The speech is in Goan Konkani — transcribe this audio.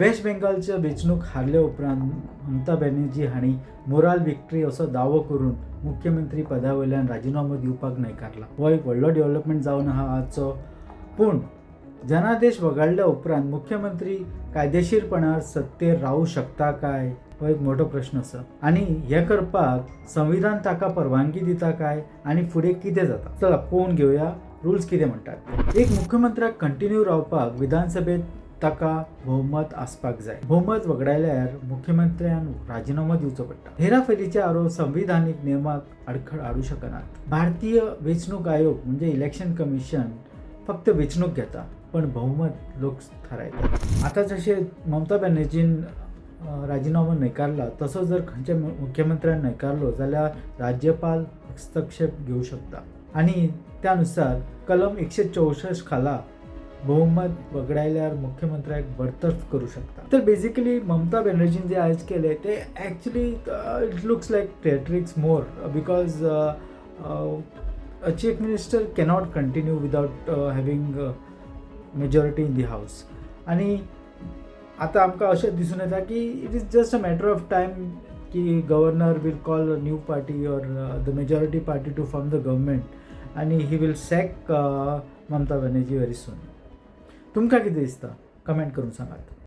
वेस्ट बेंगालच्या वेंचणूक हारले उपरांत ममता बॅनर्जी हांणी मोराल विक्ट्री असो दावो करून मुख्यमंत्री पदा वयल्यान राजिनामो दिवपाक न्हयकारला. हो एक व्हडलो डेव्हलपमेंट जावन आहा आजचो. पूण जनादेश वगडल्या उपरांत मुख्यमंत्री कायदेशीरपणान सत्तेर रावूं शकता काय, हो एक मोठो प्रश्न आसा. आनी हें करपाक संविधान ताका परवानगी दिता काय आनी फुडें कितें जाता, चला पळोवन घेवया रुल्स कितें म्हणटात. एक मुख्यमंत्र्याक कंटिन्यू रावपाक विधानसभेत ताका भोवमत आसपाक जाय. भोवमत वगडायल्यार मुख्यमंत्र्यान राजिनामो दिवचो पडटा. हेराफेरीचे आरोप संविधानीक नेमाक आडखळ हाडूं शकनात. भारतीय वेंचणूक आयोग म्हणजे इलेक्शन कमिशन फक्त वेंचणूक घेता, पण बहुमत लोक थारायतात. आतां जशें ममता बॅनर्जीन राजिनामो न्हयकारला, तसो जर खंयच्या मुख्यमंत्र्यान न्हयकारलो जाल्यार राज्यपाल हस्तक्षेप घेवं शकता आनी त्यानुसार कलम 164 खाला बहुमत वगडायल्यार मुख्यमंत्र्याक बडतर्फ करू शकता. तर बेसिकली ममता बॅनर्जीन जे आयज केले ते actually it looks like theatrics more, because a chief minister cannot continue without having majority in the house. आनी आतां आमकां अशें दिसून येता की it is just a matter of time की governor will call a new party or the majority party to form the government आनी he will sack Mamata Banerjee very soon. तुमकां कितें दिसता, कमेंट करून सांगात.